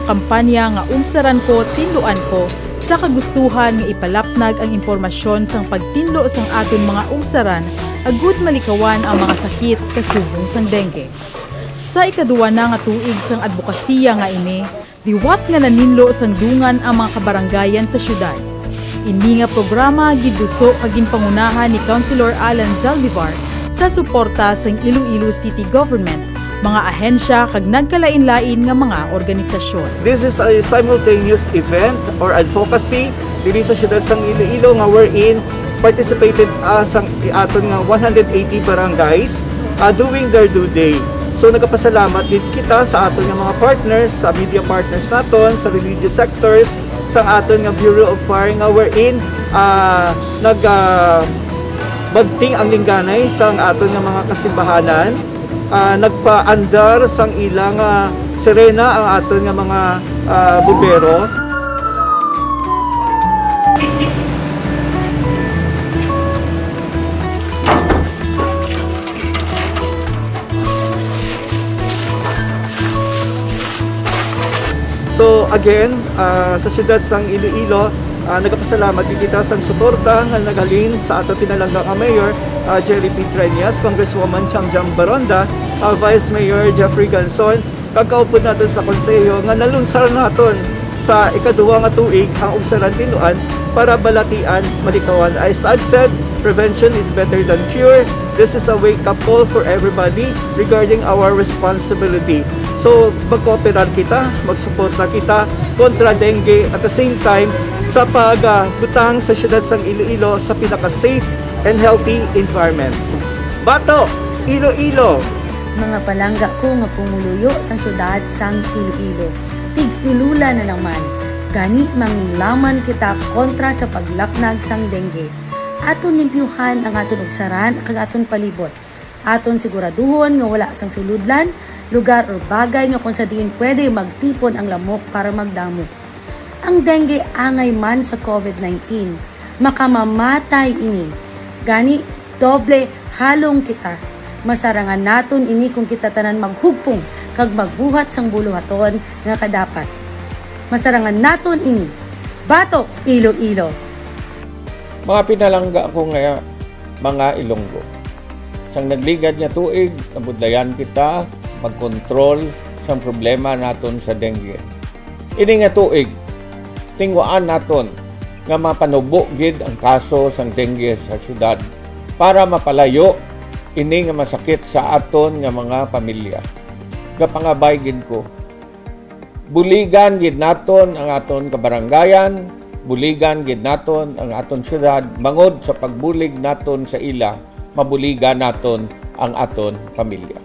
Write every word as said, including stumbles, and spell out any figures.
kampanya nga Ugsaran Ko, Tinluan Ko, sa kagustuhan nga ipalapnag ang impormasyon sang pagtinlo sang aton mga ugsaran agud malikawan ang mga sakit kasubong sang dengue. Sa ikaduwa na nga tuig sang adbokasiya nga ini, liwat nga naninlo sang dungan ang mga kabarangayan sa siyudad. Ini nga programa giduso kag ginpangunahan ni Councilor Alan Zaldivar sa suporta sang Iloilo City Government, mga ahensya kag nagkalain-lain nga mga organisasyon. This is a simultaneous event or advocacy diri sa siyudad sang Iloilo nga wherein participated, ah, sang aton nga one hundred eighty barangays, ah, doing their due day. So nagapasalamat gid kita sa aton nga mga partners, sa media partners naton, sa religious sectors, sa aton nga Bureau of Fire nga wherein, ah, nag, ah, bagting ang lingganay sang aton nga mga kasimbahanan, ah, nagpaandar sang ila nga sirena ang aton nga mga, ah, bumbero. So again, ah, sa siyudad sang Iloilo, ah, nagapasalamat gid kita sang suporta nga naghalin sa ato pinalangga nga Mayor, ah, Jerry P. Treñas, Congresswoman Cham Cham Baronda, ah, Vice Mayor Jeffrey Ganson, kag kaupod naton sa konseho nga nalunsar naton sa ikaduha nga tuig ang Ugsaran Tinluan para balatian, malikawan. As I've said, prevention is better than cure. This is a wake-up call for everybody regarding our responsibility. So, magkooperar kita, magsuporta kita kontra dengue, at the same time, sa pagbutang sa siyudad sang Iloilo sa pinaka-safe and healthy environment. Bato, Iloilo! Mga palangga ko nga pumuluyo sang siyudad sang Iloilo, tig-ilola na naman. Gani, manginlaman kita kontra sa paglapnag sang dengue. Aton limpyuhan ang aton ugsaran kag aton palibot. Aton siguraduhon nga wala sang sulodlan, lugar, or bagay nga kon sa diin pwede magtipon ang lamok para magdamo. Ang dengue angay man sa COVID nineteen, makamamatay ini. Gani, doble halong kita. Masarangan naton ini kon kita tanan maghugpong kag magbuhat sang buluhaton nga kadapat. Masarangan naton ini. Batok, Iloilo! Mga pinalangga ko nga mga Ilonggo, sang nagligad nga tuig, nabudlayan kita magkontrol sang problema naton sa dengue. Ini nga tuig, tinguhaan naton nga mapanubo gid ang kaso sang dengue sa syudad para mapalayo ini nga masakit sa aton nga mga pamilya. Gapangabay gid ko, buligan gid naton ang aton kabarangayan, buligan gid naton ang aton syudad, bangod sa pagbulig naton sa ila, mabuligan naton ang aton pamilya.